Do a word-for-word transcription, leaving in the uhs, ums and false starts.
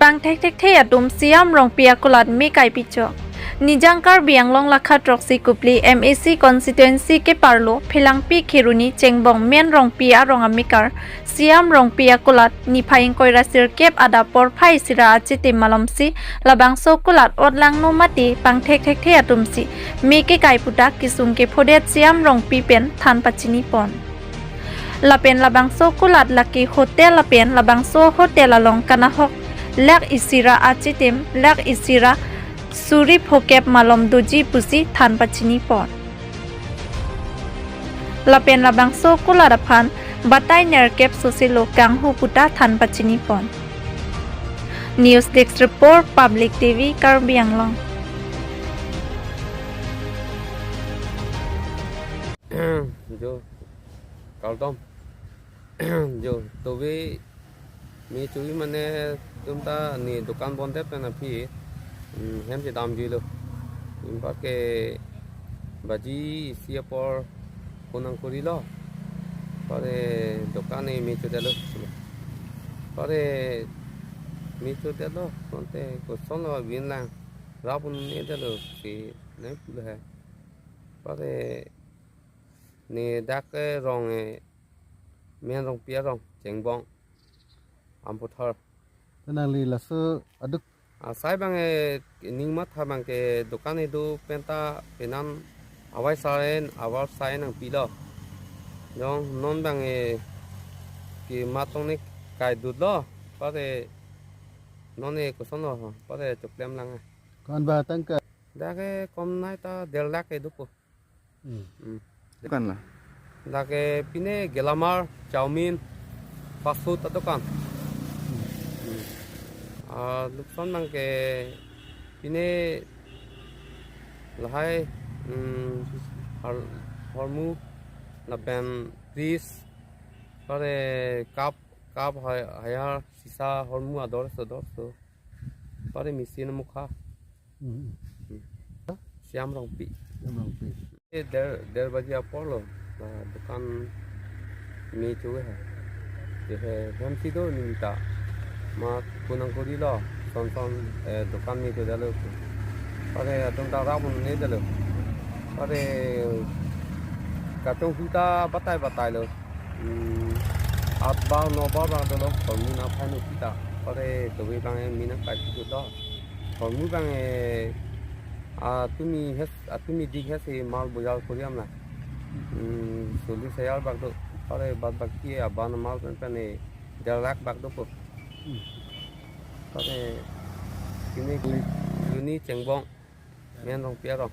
Pangthekthekthe atum C M Rongpi akulat me kaipichok. Nijang Karbi Anglong lakha throksi Kopili M A C constituency keparlo Phelangpi Kheroni Chengbong Men Rongpi arong amekar C M Rongpi akulat niphai ingkoi ra sirkep adap porphai isi ra achitim malomsi labangso akulat otlangno mate pangthekthekthe atumsi me kekai pu ta kesung kephodet C M Rongpi pen than pachinipon. Lapen labangso akulat lake hotel lapen labangso hotel along kanahok lakh isi ra achitim lakh isi ra suri phokep malom doji pusi than pachinipon. Lapen labangso akulat aphan batai nerkep soselo kanghu pu ta than pachinipon. News Desk Report, Public T V, Karbi Anglong. Jo, kardom. Jo, tobe me chovi mane tum ta ne dukan bondet pen aphi, mm, hem chedamjuilo. Anparke baji isi apor konang korilo. Pare dukan ne me chodetlo. Pare me chodetlo, konte kosonlo binlang. Rap un-edetlo si nai pulo he. Pare ne dak, eh, rong, eh, Men Rongpi arong, Chengbong, Amputhar. Nangli laso aduk. Asai bang, eh, ning matha bang ke dukan kedo pen ta penan awai saren, awar saren nangpilo. Jong non bang, eh, kematong ne kaidutlo, pare non, eh, kosonlo, pare choklem lang, eh. Ko-an ba tangka? Dak ke kom nai ta der lakh ke dopo. Hmm. Hmm. Dukan la? Dak ke pine gelamar, chowmein, fast food adukan. Hmm. Ah, lukson bang ke pine lahai, hmm, har-, hormu, lapen fridge, pare cup, cup hai-, haiar, sisa, hormu ador so, ador so. Pare machine mukha. Hmm. Hmm. C M Rongpi. C M Rongpi. Eh, der, der baji aporlo. Ah, dukan me chovi he. Je he, hem si do ningta. Ma konang korilo. Son son, eh, dukan me chodetlo. Pare atum ta rap un-edetlo. Pare kachonghu ta batai batailo. Hmm, athbar nobar bang dolo, hormu nangphai no kita. Pare tobe bang, eh, me nangkaipi do. Hormu bang, eh, atumi hes, atumi dik hesi mal bojar kori amla. Hmm, sollis hajar bak do. Pare bad baki aban mal pen pen, eh, der lakh bak dopo. Hmm. Pare kini Kheroni Chengbong. Men Rongpi arong.